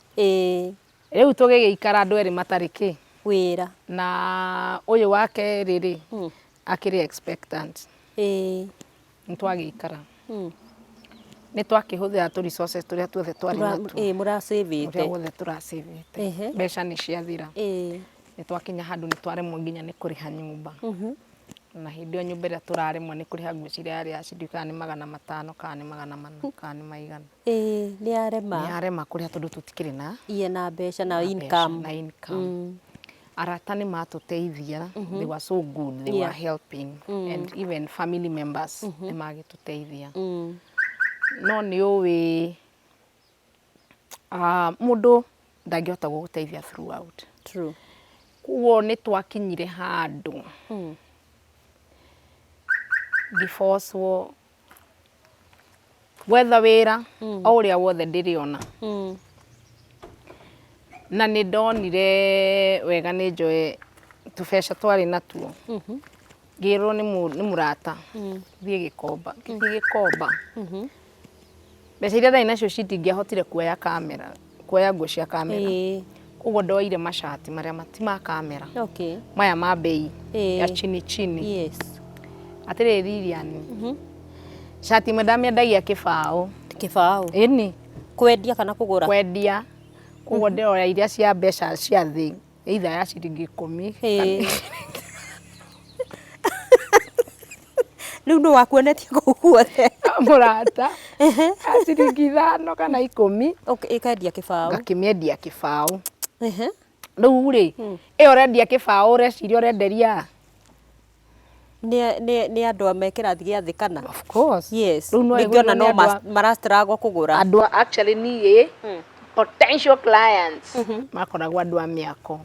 Rĩu tũgĩgĩikara andũ erĩ matarĩ kĩ? Wĩra. Na ũyũ wa kerĩ rĩ, akĩrĩ expectant. Nĩ twagĩikara. Nĩ twakĩhũthĩra tũ resources tũrĩa tuothe twarĩ natuo. Mũracĩvĩte. Ũrĩa wothe tũracĩvĩte. Mbeca nĩ ciathira. Nĩ twakinya handũ nĩ twaremwo nginya nĩ kũrĩha nyũmba. Na hĩndĩ ĩyo nyũmba ĩrĩa tũraremwo nĩ kũrĩha ngwĩciria yarĩ ya ciringi kana nĩ 500 kana nĩ 400 kana nĩ maigana. Nĩ yarema. Nĩ yarema kũrĩha tondũ tũtikĩrĩ na Iye na mbeca na income. Na income. Arata nĩ matũteithia, they were so good, they were helping and even family members nĩ magĩtũteithia. No nĩ ũĩ mũndũ ndangĩhota gũgũteithia throughout. Koguo nĩ twakinyire handũ ngĩbocwo gwetha wĩra o ũrĩa wothe ndĩrĩona. Na nĩ ndonire wega nĩ njoe tũbeca twarĩ natuo. Ngĩrwo nĩ mũrata thiĩ Gĩkomba, ngĩthiĩ Gĩkomba. Mbeca iria ndarĩ nacio citingĩahotire kuoya kamera, kuoya nguo cia kamera. Koguo ndoire macati marĩa ti ma kamera. Maya ma bei ya chini chini. Atĩrĩrĩ Lilian, cati ĩmwe ndamĩendagia kĩbaũ. Kĩbaũ? Ĩni. Kwendia kana kũgũra? Kwendia. Koguo ndĩroya iria cia mbeca cia thĩ, either ya ciringi 10. Rĩu nũ wakuonetie kũu guothe? Mũrata. Ya ciringi 5 kana 10. Ĩkendia kĩbaũ. Ngakĩmĩendia kĩbaũ. Rĩu rĩ, ĩyo ũrendia kĩbaũ ũreciria ũrenderia? Nĩ andũ me kĩrathi gĩa thĩ kana? Of course. Yes. Rĩu no Ningĩ ona ĩgũrirwo no nĩ andũ a marastruggle kũgũra. Andũ a actually niĩ potential clients makoragwo andũ a mĩako.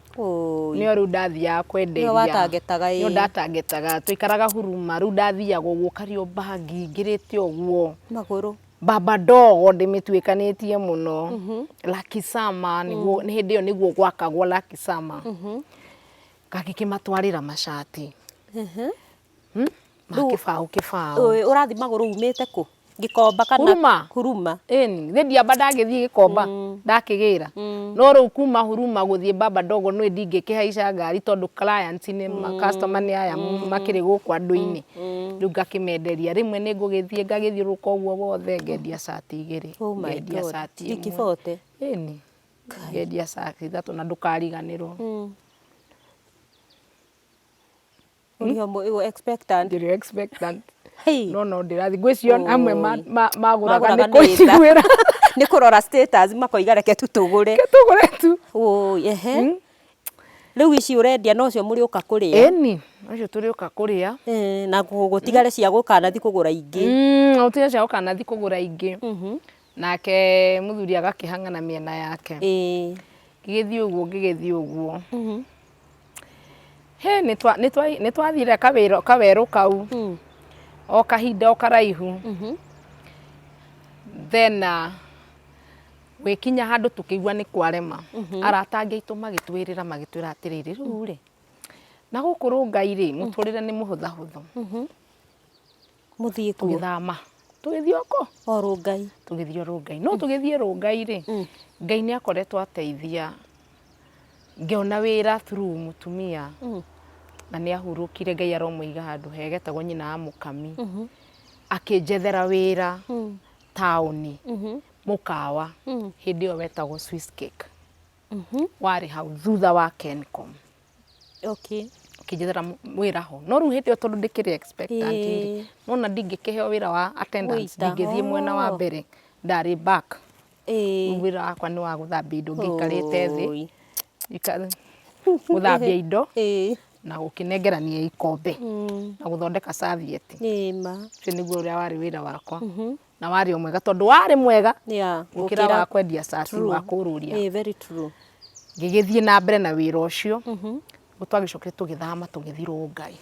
Nĩo rĩu ndathiaga kwenderia. Nĩo watangetaga, Nĩo ndatangetaga. Twaikaraga Huruma, rĩu ndathiaga ũguo Kariobangi ngĩrĩte ũguo. Magũrũ. Baba Dogo ndĩmĩtuĩkanĩtie mũno. Lucky Summer nĩguo, nĩ hĩndĩ ĩyo nĩguo gwakagwo Lucky Summer. Ngagĩkĩmatwarĩra macati. Ma kĩbaũ kĩbaũ. Ũrathiĩ magũrũ umĩte kũ? Gikomba kana Huruma. Huruma. Ĩni thĩ ndiamba ndagĩthiĩ Gĩkomba ndakĩgĩra, no rĩu kuma Huruma gũthiĩ Baba Ndogo nĩ ndingĩkĩhaica ngari tondũ clients nĩ customer nĩ aya makĩrĩ gũkũ andũ-inĩ. Rĩu ngakĩmenderia, rĩmwe nĩ ngũgĩthiĩ ngagĩthiũrũrũka ũguo wothe, ngendia cati 2, Oh my ngendia God. cati Ciringi 1. 40. Ĩni ngendia cati 3 na ndũkariganĩrwo. Ũrĩ o expectant. Ndĩrĩ expectant. Hey. No no ndĩrathiĩ ngwĩciria amwe Oi. magũraga nĩ Magũraga nĩ tha. kũiguĩra. Nĩ kũrora status makoiga reke tu tũgũre. Tũgũre tu. Oi, ehe. Rĩu ici ũrendia nocio mũrĩũka kũrĩa. Ĩni ũcio tũrĩũka kũrĩa. Na gũtigare cia gũkanathi kũgũra ingĩ. Gũtigare cia gũkanathi kũgũra ingĩ. Nake mũthuri agakĩhang'ana mĩena yake. Ngĩgĩthiĩ ũguo ngĩgĩthiĩ ũguo. He nĩ twathire kawerũ kau o kahinda o karaihu. Then gwĩkinya handũ tũkĩigua nĩ kwarema. Arata angĩ aitũ magĩtwĩrĩra magĩtwĩra atĩrĩrĩ, rĩu rĩ na gũkũ Rũngai rĩ mũtũrĩre nĩ mũhũthahũthũ. Mũthiĩ kuo. Tũgĩthama tũgĩthiĩ oko. O Rũngai. Tũgĩthiĩ Rũngai. No tũgĩthiĩ Rũngai rĩ, Ngai nĩ akoretwo ateithia ngĩona wĩra through mũtumia na nĩ ahurũkire, Ngai aromũiga handũ hega, etagwo nyina wa Mũkami. Akĩnjethera wĩra taũni mũkawa, hĩndĩ ĩyo wetagwo Swiss Cake. Warĩ hau thutha wa Kencom. Akĩnjethera wĩra ho. No rĩu hĩndĩ ĩyo tondũ ndĩkĩrĩ expectant rĩ, nona ndingĩkĩheo wĩra wa attendance, ndingĩthiĩ mwena wa mbere, ndarĩ back. Rĩu wĩra wakwa nĩ wa gũthambia indo ngĩikarĩte thĩ, gũthambia indo na gũkĩnengerania ikombe na gũthondeka serviette. Ũcio nĩguo ũrĩa warĩ wĩra wakwa. Na warĩ o mwega tondũ warĩ mwega gũkĩra wa kwendia cati wa kũrũria. Very true. Ngĩgĩthiĩ na mbere na wĩra ũcio. Rĩu twagĩcokire tũgĩthama tũgĩthiĩ Rũngai.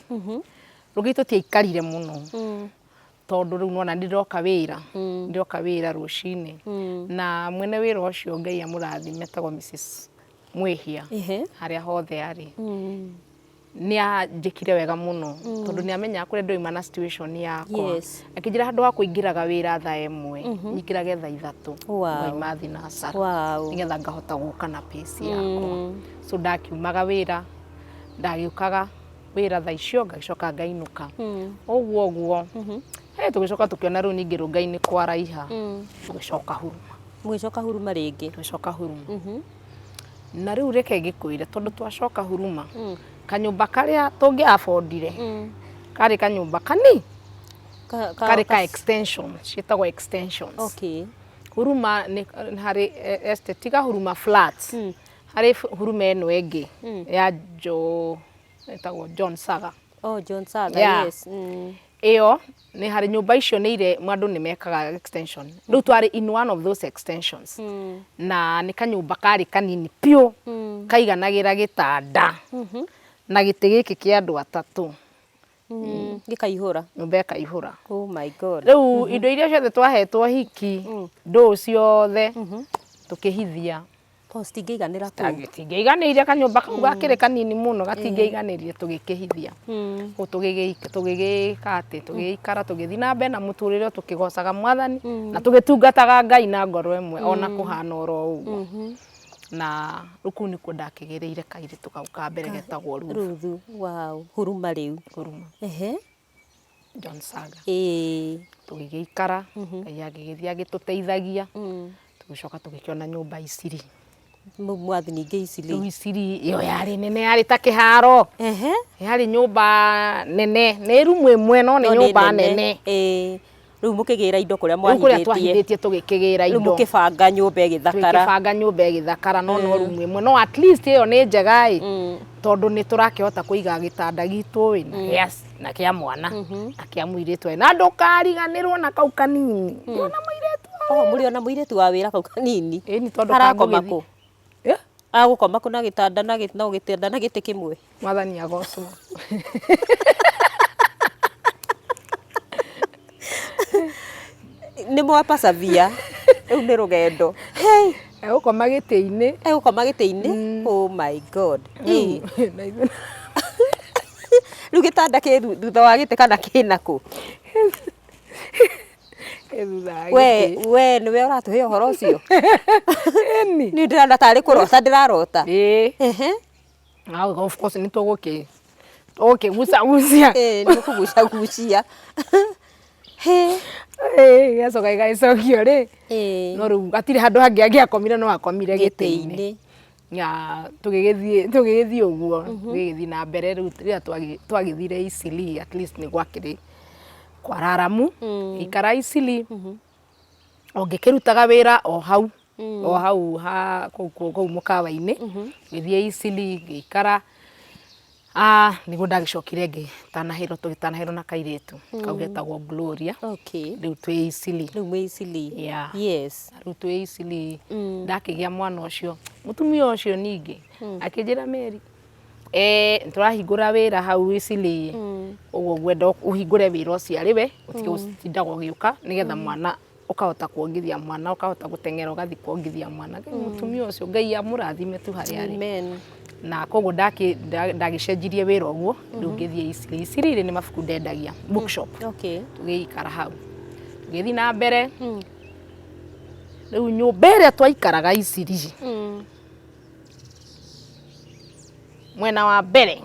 Rũngai tũtiaikarire mũno tondũ rĩu nĩwona nĩndĩroka wĩra, ndĩroka wĩra rũcinĩ. Na mwene wĩra ũcio Ngai amũrathime etagwo Mrs Mwĩhia harĩa hothe arĩ. Nĩ anjĩkire wega mũno tondũ nĩ amenyaga kũrĩa ndĩroima na situation yakwa. Akĩnjĩra handũ ha kũingĩraga wĩra thaa 1, nyingĩrage thaa 3, ngaima thinacara nĩgetha ngahota gũka na pace yakwa. So ndakiumaga wĩra, ndagĩũkaga wĩra thaa icio ngagĩcoka ngainũka. Ũguo ũguo. Tũgĩcoka tũkĩona rĩu ningĩ Rũngai nĩ kwaraiha, tũgĩcoka Huruma. Mũgĩcoka Huruma rĩngĩ. Tũgĩcoka Huruma. Na rĩu reke ngĩkwĩre tondũ twacoka Huruma, kanyũmba karĩa tũngĩ affordire karĩ kanyũmba kani karĩ ka extension, ciĩtagwo extensions. Huruma nĩ harĩ estate, tiga Huruma flats, harĩ Huruma ĩno ĩngĩ ya Jo, ĩtagwo John Saga. Oh, John Saga, yes. Ĩyo nĩ harĩ nyũmba icio nĩ ire andũ nĩ mekaga extension. Rĩu twarĩ in one of those extensions. Na nĩ kanyũmba karĩ kanini piũ, kaiganagĩra gĩtanda na gĩtĩ gĩkĩ kĩa andũ 3. Gĩkaihũra. Nyũmba ĩkaihũra. Oh my God. Rĩu indo iria ciothe twahetwo hiki, ndũũ ciothe tũkĩhithia. To citingĩiganĩra kũu. Citingĩiganĩire, kanyũmba kau gakĩrĩ kanini mũno, gatingĩiganĩrire, tũgĩkĩhithia. Kũu tũgĩgĩka atĩ, tũgĩgĩikara, tũgĩthiĩ na mbere na mũtũrĩre tũkĩgocaga Mwathani na tũgĩtungataga Ngai na ngoro ĩmwe ona kũhana oro ũguo. Na rĩu kũu nĩkuo ndakĩgĩrĩire kairĩtu kau ka mbere getagwo Ruthu. Ruthu, wow, Huruma rĩu. Huruma. John Saga. Tũgĩgĩikara, Ngai agĩgĩthiĩ agĩtũteithagia. Tũgĩcoka tũgĩkĩona nyũmba Isiri. Mwathi ningĩ Isiri. Rĩu Isiri ĩyo yarĩ nene, yarĩ ta kĩharo. Yarĩ nyũmba nene, nĩ rumu ĩmwe no nĩ nyũmba nene. Rĩu mũkĩgĩra indo kũrĩa Rĩu kũrĩa mwahithĩtie. twahithĩtie tũgĩkĩgĩra Rĩu indo. mũkĩbanga nyũmba ĩgĩthakara. Tũgĩkĩbanga nyũmba ĩgĩthakara, no no rumu ĩmwe. No at least ĩyo nĩ njega ĩ, tondũ nĩ tũrakĩhota kũiga gĩtanda gitũ ĩ, na kĩa mwana, na kĩa mũirĩtu ĩ. Na ndũkariganĩrwo na kau kanini. Ona mũirĩtu wa Oh, mũrĩ ona mũirĩtu wa wĩra kau kanini. Ĩni, tondũ Arakoma kangũgĩthiĩ. kũ? Agũkoma kũ na gĩtanda na no gĩtanda na gĩtĩ kĩmwe? Mwathani agocwo. Nĩ mwapacabia. Rĩu nĩ rũgendo. Hey. Egũkoma gĩtĩ-inĩ. Egũkoma gĩtĩ-inĩ? Oh my God. Rĩu gĩtanda kĩ thutha wa gĩtĩ kana kĩna kũ? Ke thutha wa We gĩtĩ. we nĩwe ũratũhe ũhoro ũcio. Ĩni. Niĩ ndĩrona tarĩ kũrota ndĩrarota. Ĩĩ. Ehe. Ah, of course nĩ tũgũkĩ tũgũkĩgucagucia. Ĩĩ nĩ mũkũgucagucia. Hĩ. Ĩĩ, gĩgacoka gĩgagĩcokio rĩ. Ĩĩ. No rĩu hatirĩ handũ hangĩ angĩakomire no akomire gĩtĩ-inĩ. Gĩtĩ-inĩ. Ya tũgĩgĩthiĩ tũgĩgĩthiĩ ũguo tũgĩgĩthiĩ na mbere rĩu rĩrĩa twagĩthire Eastleigh at least nĩ gwakĩrĩ kwararamu ikara Eastleigh o ngĩkĩrutaga wĩra o hau o hau ha kũu kũu mũkawa-inĩ ngĩthiĩ Eastleigh ngĩikara. Ah, nĩguo ndagĩcokire ngĩtanahĩrwo tũgĩtanahĩrwo na kairĩtu kau getagwo Gloria. Okay. Rĩu twĩ Eastleigh. Rĩu mwĩ Eastleigh. Yeah. Yes. Rĩu twĩ Eastleigh ndakĩgĩa mwana ũcio mũtumia ũcio ningĩ akĩnjĩra Mary eh tũrahingũra wĩra hau Eastleigh ũguo ngwenda ũhingũre wĩra ũcio arĩ we ũtige gũtindaga ũgĩũka nĩgetha mwana ũkahota kuongithia mwana ũkahota gũteng'era ũgathiĩ kuongithia mwana. Mũtumia ũcio Ngai amũrathime tu harĩa arĩ. Amen. Na koguo ndagĩcenjirie wĩra ũguo rĩu ngĩthiĩ Eastleigh. Eastleigh rĩ nĩ mabuku ndendagia bookshop. Okay. Tũgĩikara hau tũgĩthiĩ na mbere rĩu nyũmba ĩrĩa twaikaraga Eastleigh mwena wa mbere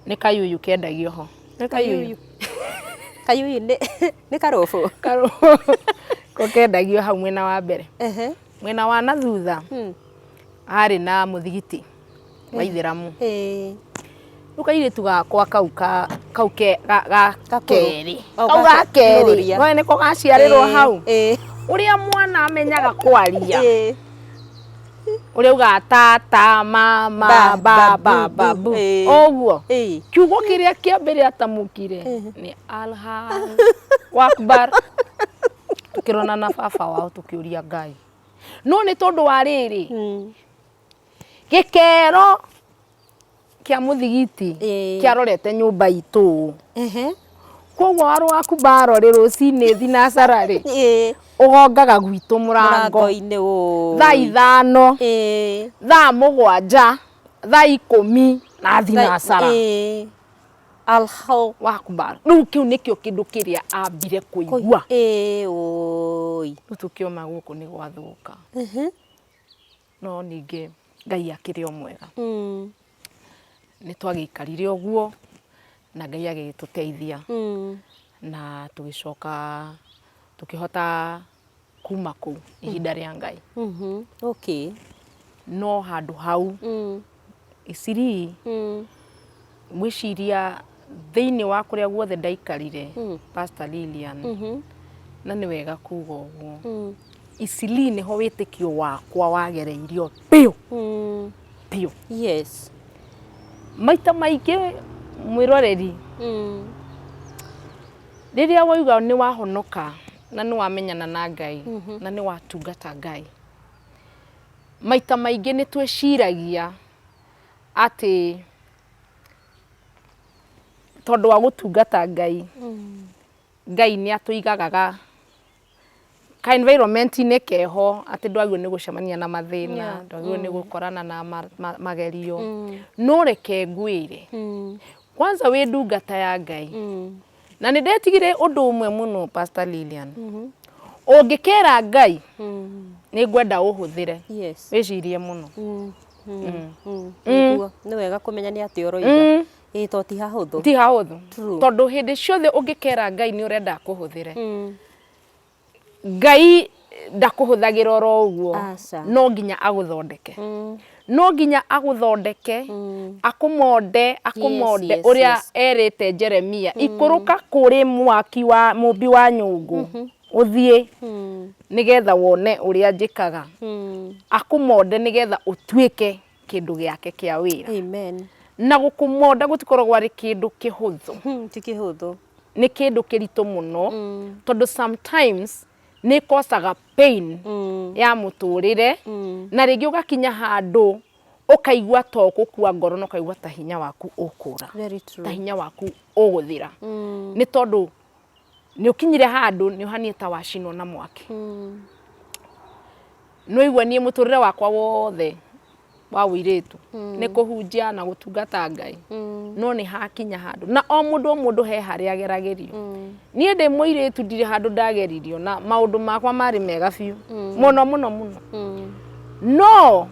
nĩ kayuyu kendagio ho. Nĩ kayuyu. Kayuyu nĩ nĩ karũbũ. Ko kendagio hau mwena wa mbere. Ehe. Mwena wa na thutha harĩ na mũthigiti wa ithĩramu. Ĩĩ. Rĩu kairĩtu gakwa kau ka kau ke ga ga Gakũrũ. kerĩ. O, Kau ga kerĩ. Gloria. No nĩko gaciarĩrwo hau. Ĩĩ. Ũrĩa mwana amenyaga kwaria. Ĩĩ. Ũrĩa ugaga tata mama Ba, ba ba, ba bu, ba bu. bu. Ĩĩ. Ũguo. Ĩĩ. Kiugo kĩrĩa kĩa mbere atamũkire nĩ Allahu Akbar. Tũkĩrona na baba wao tũkĩũria Ngai. No nĩ tondũ wa rĩrĩ gĩkero kĩa mũthigiti Ĩĩ. kĩarorete nyũmba itũ ũũ. Ehe. Koguo warũ waku mbarorĩ rũcinĩ thinacara rĩ Ĩĩ. ũgongaga gwitũ mũrango Mũrango-inĩ ũũ. thaa 5 Ĩĩ. thaa 7 thaa 10 na thinacara. Ĩĩ. Allahu Akbar. Rĩu kĩu nĩkĩo kĩndũ kĩrĩa ambire kũigua. Ĩĩ ũi. Rĩu tũkĩoma gũkũ nĩ gwathũka. No ningĩ Ngai akĩrĩ o mwega. Nĩ twagĩikarire ũguo na Ngai agĩgĩtũteithia na tũgĩcoka tũkĩhota kuma kũu ihinda rĩa Ngai. Okay. No handũ hau Eastleigh ngwĩciria thĩinĩ wa kũrĩa guothe ndaikarire Pastor Lilian na nĩ wega kuga ũguo Eastleigh nĩho wĩtĩkio wakwa wagereirio biũ biũ. Yes. Maita maingĩ mwĩroreri rĩrĩa wauga nĩ wahonoka na nĩ wamenyana na Ngai na nĩ watungata Ngai maita maingĩ nĩ twĩciragia atĩ tondũ wa gũtungata Ngai Ngai nĩ atũigaga ka environment-inĩ keho atĩ ndwagĩrĩirwo nĩ gũcemania na mathĩna ndwagĩrĩirwo nĩ gũkorana na magerio no reke ngwĩre kwanza wĩ ndungata ya Ngai na nĩ ndetigire ũndũ ũmwe mũno Pastor Lilian ũngĩkera Ngai nĩ ngwenda ũhũthĩre Yes. wĩcirie mũno. Nĩguo nĩ wega kũmenya nĩ atĩa ũroiga. Ĩĩ to ti hahũthũ. Ti hahũthũ True. tondũ hĩndĩ ciothe ũngĩkera Ngai nĩ ũrenda akũhũthĩre Ngai ndakũhũthagĩra oro ũguo Aca. no nginya agũthondeke no nginya agũthondeke akũmonde akũmonde Yes, yes, ũrĩa yes. erĩte Jeremia ikũrũka kũrĩ mwaki wa mũmbi wa nyũngũ ũthiĩ nĩgetha wone ũrĩa njĩkaga akũmonde nĩgetha ũtuĩke kĩndũ gĩake kĩa wĩra. Amen. Na gũkũmonda gũtikoragwo arĩ kĩndũ kĩhũthũ. Ti kĩhũthũ. Nĩ kĩndũ kĩritũ mũno tondũ sometimes nĩ ĩkocaga pain ya mũtũrĩre na rĩngĩ ũgakinya handũ ũkaigua ta ũgũkua ngoro na ũkaigua ta hinya waku ũkũra. Very true. Ta hinya waku ũgũthira. Nĩ tondũ nĩ ũkinyire handũ nĩ ũhanie ta wacinwo na mwaki. Nĩ waigua niĩ mũtũrĩre wakwa wothe Wa ũirĩtu nĩ kũhunjia na gũtungata Ngai, no nĩ hakinya handũ na o mũndũ, o mũndũ he harĩa ageragĩrio. Niĩ ndĩ mũirĩtu ndirĩ handũ ndageririo, na maũndũ makwa marĩ mega biũ mũno mũno mũno. No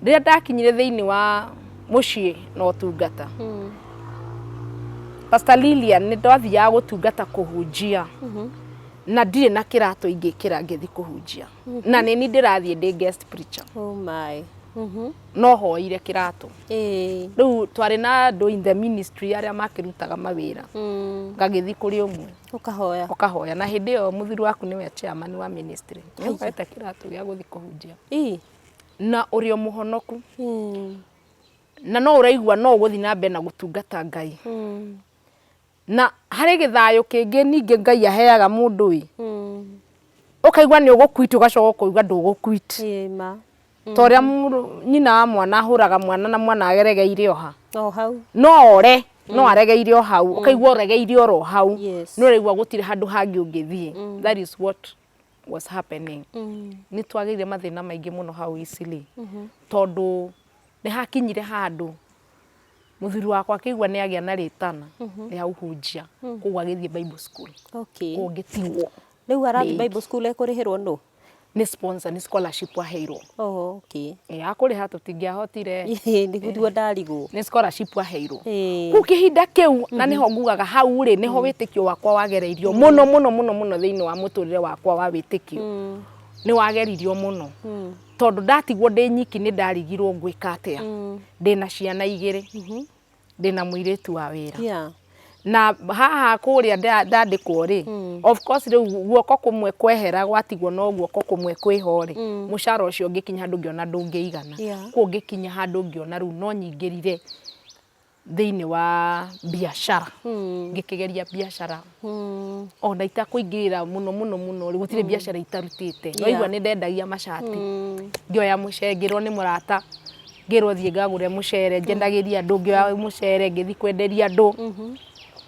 rĩrĩa ndakinyire thĩinĩ wa mũciĩ na ũtungata, Pastor Lilian, nĩ ndathiaga gũtungata, kũhunjia, na ndirĩ na kĩratũ ingĩkĩra ngĩthiĩ kũhunjia, na nĩ ni ndĩrathiĩ ndĩ guest preacher. Oh my. No hoire kĩratũ. Rĩu twarĩ na andũ in the ministry arĩa makĩrutaga mawĩra, ngagĩthiĩ kũrĩ ũmwe. Ũkahoya. Ũkahoya, na hĩndĩ ĩyo mũthuri waku nĩwe chairman wa ministry, nĩũhoete kĩratũ gĩa gũthiĩ kũhunjia na ũrĩ o mũhonoku, na no ũraigua no ũgũthiĩ na mbere na gũtungata Ngai, na harĩ gĩthayũ kĩngĩ ningĩ Ngai aheaga mũndũ ĩ, ũkaigua nĩ ũgũquit, ũgacoka ũkaigua ndũgũquit. Ĩ ma. Ta ũrĩa nyina wa mwana ahũraga mwana na mwana ageregeire o ha? O hau. No ore, no aregeire o hau, ũkaigua ũregeire oro hau. Nĩ ũraigua gũtirĩ handũ hangĩ ũngĩthiĩ. That is what was happening. Nĩ twagĩire mathĩna maingĩ mũno hau Eastleigh, tondũ nĩ hakinyire handũ mũthuri wakwa akĩigua nĩ agĩa na rĩtana rĩa ũhunjia, koguo agĩthiĩ Bible school. Koguo ngĩtigwo. Rĩu arathiĩ Bible school ekũrĩhĩrwo nũ? Nĩ sponsor, nĩ scholarship aheirwo. Oh, okay. Ĩ akũrĩha tũtingĩahotire. Nĩguo ndarigwo. Nĩ scholarship aheirwo. Kũu kĩhinda kĩu, na nĩho ngugaga hau rĩ, nĩho wĩtĩkio wakwa wagereirio mũno mũno mũno mũno thĩinĩ wa mũtũrĩre wakwa wa wĩtĩkio. Nĩ wageririo mũno, tondũ ndatigwo ndĩ nyiki, nĩ ndarigirwo ngwĩka atĩa ndĩna ciana igĩrĩ, ndĩna mũirĩtu wa wĩra. Na haha kũrĩa ndandĩkwo rĩ, of course rĩu guoko kũmwe kwehera gwatigwo no guoko kũmwe kwĩho rĩ, mũcara ũcio ngĩkinya handũ ngĩona ndũngĩigana. Koguo ngĩkinya handũ ngĩona rĩu no nyingĩrire thĩinĩ wa biacara, ngĩkĩgeria biacara ona itakũingĩrĩra mũno mũno mũno rĩ, gũtirĩ biacara itarutĩte. Waigua nĩ ndendagia macati, ngĩoya mũcere, ngĩrwo nĩ mũrata, ngĩrwo thiĩ ngagũre mũcere njendagĩria andũ, ngĩoya mũcere ngĩthiĩ kwenderia andũ.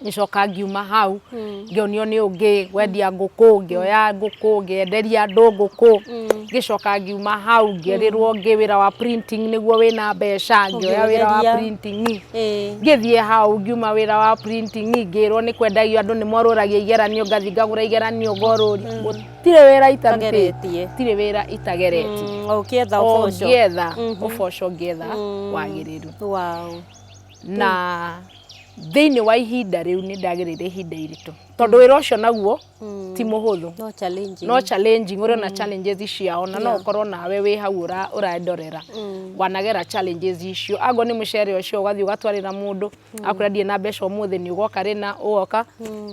Ngĩcoka ngiuma hau, ngĩonio nĩ ũngĩ kwendia ngũkũ, ngĩoya ngũkũ ngĩenderia andũ ngũkũ. Ngĩcoka ngiuma hau, ngĩerĩrwo ũngĩ wĩra wa printing nĩguo wĩna mbeca, ngĩoya wĩra wa Ũkĩgeria. printing. Ngĩthiĩ hau, ngiuma wĩra wa printing, ngĩrwo nĩ kwendagio andũ nĩ morũragia igeranio, ngathiĩ ngagũra igeranio ngorũria. Gũtirĩ wĩra itarutĩte. Utageretie. Gũtirĩ wĩra itageretie. Ũkĩetha O ũboco. ngĩetha ũboco, ngĩetha wagĩrĩru. Na thĩinĩ wa ihinda rĩu nĩ ndagereire ihinda iritũ, tondũ wĩra ũcio naguo ti mũhũthũ. No challenging. No challenging, ũrĩ na challenges ciao, na no ũkorwo nawe wĩ hau ũrendorera wanagera challenges icio. Angorwo nĩ mũcere ũcio, ũgathiĩ ũgatwarĩra mũndũ, akwĩra ndirĩ na mbeca ũmũthĩ, nĩ ũgoka rĩna, ũgoka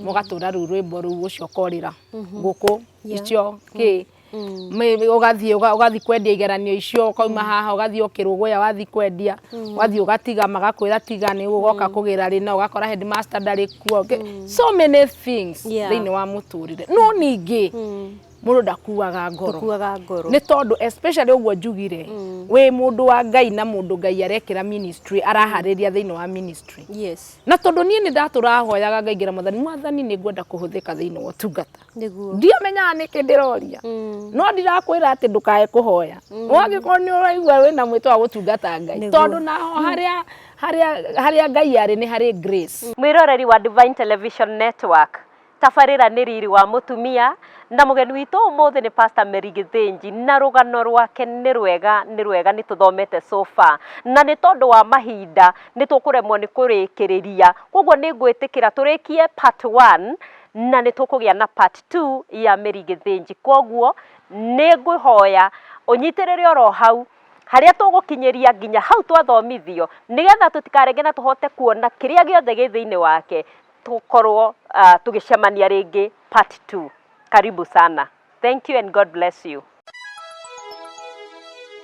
mũgatũra rĩu rwĩmbo rũu, ũcio ũkorĩra ngũkũ icio kĩ. Ũgathiĩ ũgathiĩ kwendia igeranio icio, ũkauma haha ũgathiĩ ũkĩrũgũya, wathiĩ kwendia, wathiĩ ũgatiga, magakwĩra tiga, nĩ ũgoka kũgĩra rĩna, ũgakora headmaster ndarĩ kuo. So many things thĩinĩ wa mũtũrĩre, no ningĩ mũndũ ndakuaga ngoro. Ndũkuaga ngoro. Nĩ tondũ especially ũguo njugire, wĩ mũndũ wa Ngai na mũndũ Ngai arekĩra ministry, araharĩria thĩinĩ wa ministry. Na tondũ niĩ nĩ ndatũrahoyaga Ngai, ngĩra Mwathani, Mwathani, nĩ ngwenda kũhũthĩka thĩinĩ wa ũtungata. Ndiamenyaga nĩkĩ ndĩroria, no ndirakwĩra atĩ ndũkae kũhoya wangĩkorwo nĩ ũraigua wĩna mwĩto wa gũtungata Ngai. Tondũ naho harĩa Ngai arĩ nĩ harĩ grace. Mwĩroreri wa Divine Television Network, tabarĩra nĩ riri wa mũtumia, na mũgeni witũ ũmũthĩ nĩ Pastor Mary Gĩthĩnji, na rũgano rwake nĩ rwega, nĩ rwega, nĩ tũthomete so far, na nĩ tondũ wa mahinda nĩ tũkũremwo nĩ kũrĩkĩrĩria, koguo nĩ ngwĩtĩkĩra tũrĩkie part 1 na nĩ tũkũgĩa na part 2 ya Mary Gĩthĩnji. Koguo nĩ ngũhoya ũnyitĩrĩre oro hau harĩa tũgũkinyĩria nginya hau twathomithio, nĩgetha tũtikarenge na tũhote kuona kĩrĩa gĩothe gĩ thĩinĩ wake, tũkorwo tũgĩcemania rĩngĩ part 2. Karibu sana. Thank you and God bless you.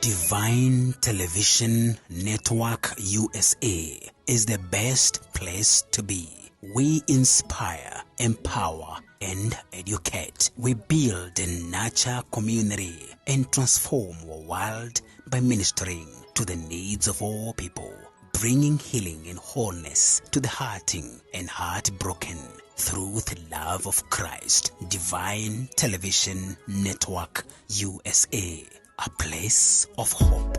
Divine Television Network USA is the best place to be. We inspire, empower, and educate. We build and nurture community and transform our world by ministering to the needs of all people, bringing healing and wholeness to the hurting and heartbroken through the love of Christ. Divine Television Network USA, a place of hope.